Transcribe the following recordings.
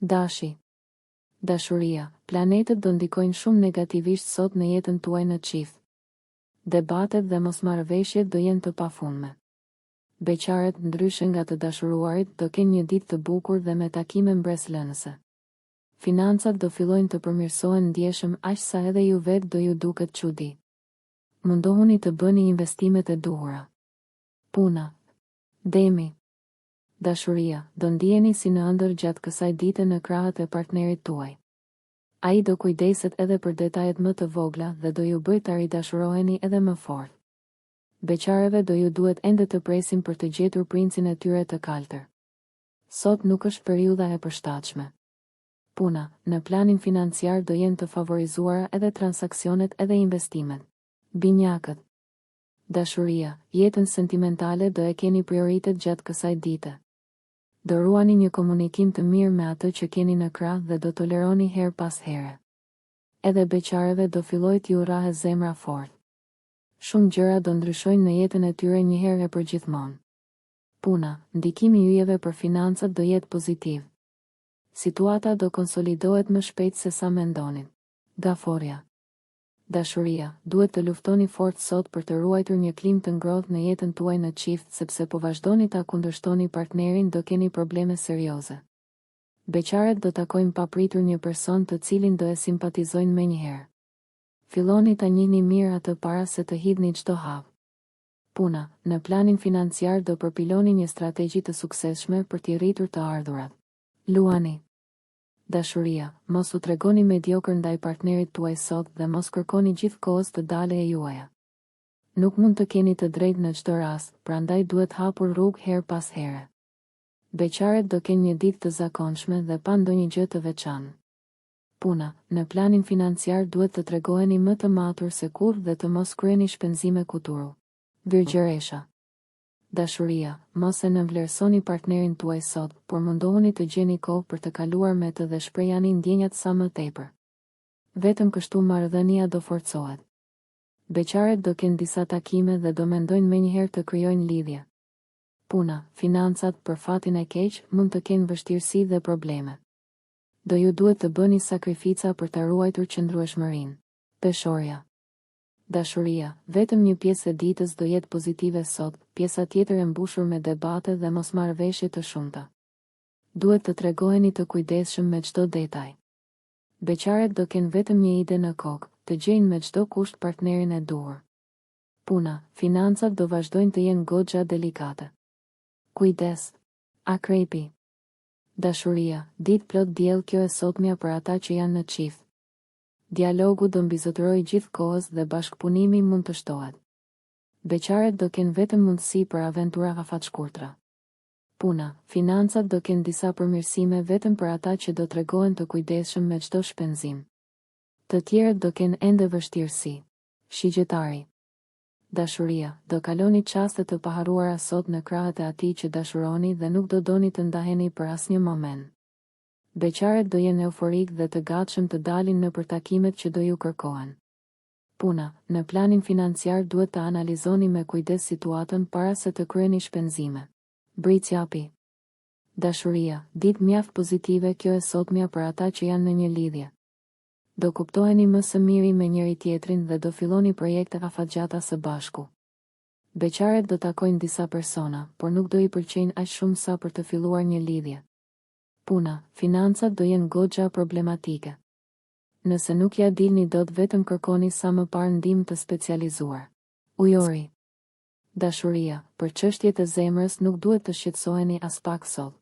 Dashi. Dashuria, planetët do ndikojnë shumë negativisht sot në jetën tuaj në çift. Debatet dhe mosmarrëveshjet do jenë të pafundme. Beqarët, ndryshe nga të dashuruarit, do kenë një ditë të bukur dhe me takime mbresëlënëse. Financat do fillojnë të përmirësohen ndjeshëm aq sa edhe ju vetë do ju duket çudi. Mundohuni të bëni investimet e duhura. Puna. Demi. Dashuria, do ndiheni si në ëndërr gjatë kësaj dite në krahët e partnerit tuaj. Ai do kujdeset edhe për detajet më të vogla dhe do ju bëjë ta ridashuroheni edhe më fort. Beqareve do ju duhet ende të presin për të gjetur princin e tyre të kaltër. Sot nuk është periudha e përshtatshme. Puna, në planin financiar do jenë të favorizuara edhe transaksionet edhe investimet. Binjakët. Dashuria, jetën sentimentale do e keni prioritet gjatë kësaj dite. Do ruani një komunikim të mirë me atë që keni në krah dhe do toleroni herë pas here. Edhe beqareve do fillojë t'iu rrahë zemra fort. Shumë gjëra do ndryshojnë në jetën e tyre njëherë e përgjithmonë. Puna, ndikimi i yjeve për financat do jetë pozitiv. Situata do konsolidohet më shpejt se sa mendonit. Gaforrja. Dashuria, duhet të luftoni fort sot për të ruajtur një klimë të ngrohtë në jetën tuaj në çift sepse po vazhdoni ta kundërshtoni partnerin do keni probleme serioze. Beqaret do takojnë papritur një person të cilin do e simpatizojnë menjëherë. Filloni ta njihni mirë atë para se të hidhni çdo hap. Puna, në planin financiar do përpiloni një strategji të suksesshme për t'i rritur të ardhurat. Luani. Dashuria, mos u tregoni mediokër ndaj partnerit tuaj sot dhe mos kërkoni gjithë kohës të dale e juaja. Nuk mund të keni të drejtë në çdo rast, prandaj duhet hapur rrugë herë pas here. Beqaret do kenë një ditë të zakonshme dhe pa ndonjë gjë të veçantë. Puna, në planin financiar duhet të tregoheni më të matur se kurrë dhe të mos kryeni shpenzime kuturu. Virgjëresha. Dashuria, mos e nënvlerësoni partnerin tuaj sot, por mundohuni të gjeni kohë për të kaluar me të dhe shprehjani ndjenjat sa më tepër. Vetëm kështu marrëdhënia do forcohet. Beqaret do kenë disa takime dhe do mendojnë menjëherë të krijojnë lidhje. Puna, financat, për fatin e keq, mund të kenë vështirësi dhe probleme. Do ju duhet të bëni sakrifica për ta ruajtur qëndrueshmërinë. Peshorja. Dashuria, vetëm një pjesë e ditës do jetë pozitive sot, pjesa tjetër e mbushur me debate dhe mosmarrëveshje të shumta. Duhet të tregoheni të kujdesshëm me çdo detaj. Beqaret do kenë vetëm një ide në kokë, të gjejnë me çdo kusht partnerin e duhur. Puna, financat do vazhdojnë të jenë goxha delikate. Kujdes! Akrepi. Dashuria, ditë plot diell kjo e sotmja për ata që janë në çift. Dialogu do mbizotërojë gjithë kohës dhe bashkëpunimi mund të shtohet. Beqaret do kenë vetëm mundësi për aventura afatshkurtra. Puna, financat do kenë disa përmirësime vetëm për ata që do tregohen të kujdesshëm me çdo shpenzim. Të tjerët do kenë ende vështirësi. Shigjetari. Dashuria, do kaloni çaste të paharruara sot në krahët e atij që dashuroni dhe nuk do doni të ndaheni për asnjë moment. Beqaret do jenë euforikë dhe të gatshëm të dalin nëpër takimet që do ju kërkohen. Puna, në planin financiar duhet të analizoni me kujdes situatën para se të kryeni shpenzime. Bricjapi. Dashuria, ditë mjaft pozitive kjo e sotmja për ata që janë në një lidhje. Do kuptoheni më së miri me njëri-tjetrin dhe do filloni projekte afatgjata së bashku. Beqaret do takojnë disa persona, por nuk do i pëlqejnë aq shumë sa për të filluar një lidhje. Puna, financat do jenë goxha problematike. Nëse nuk ia dilni dot vetëm kërkoni sa më parë ndihmë të specializuar. Ujori. Dashuria, për çështjet e zemrës nuk duhet të shqetësoheni aspak sot.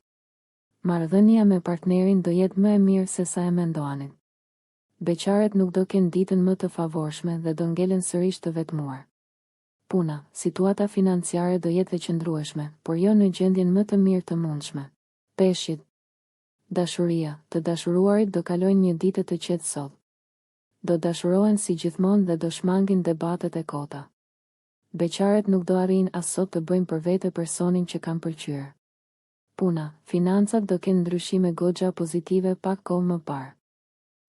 Marrëdhënia me partnerin do jetë më e mirë se sa e mendoanit. Beqaret nuk do kenë ditën më të favorshme dhe do ngelen sërish të vetmuar. Puna, situata financiare do jetë e qëndrueshme, por jo në gjendjen më të mirë të mundshme. Peshqit. Dashuria, të dashuruarit do kalojnë një dite të qetë sot. Do dashurohen si gjithmonë dhe do shmangin debatet e kota. Beqaret nuk do arrijnë as sot të bëjnë për vete personin që kanë pëlqyer. Puna, financat do kenë ndryshime goxha pozitive pak kohë më parë.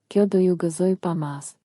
Kjo do ju gëzojë pa masë.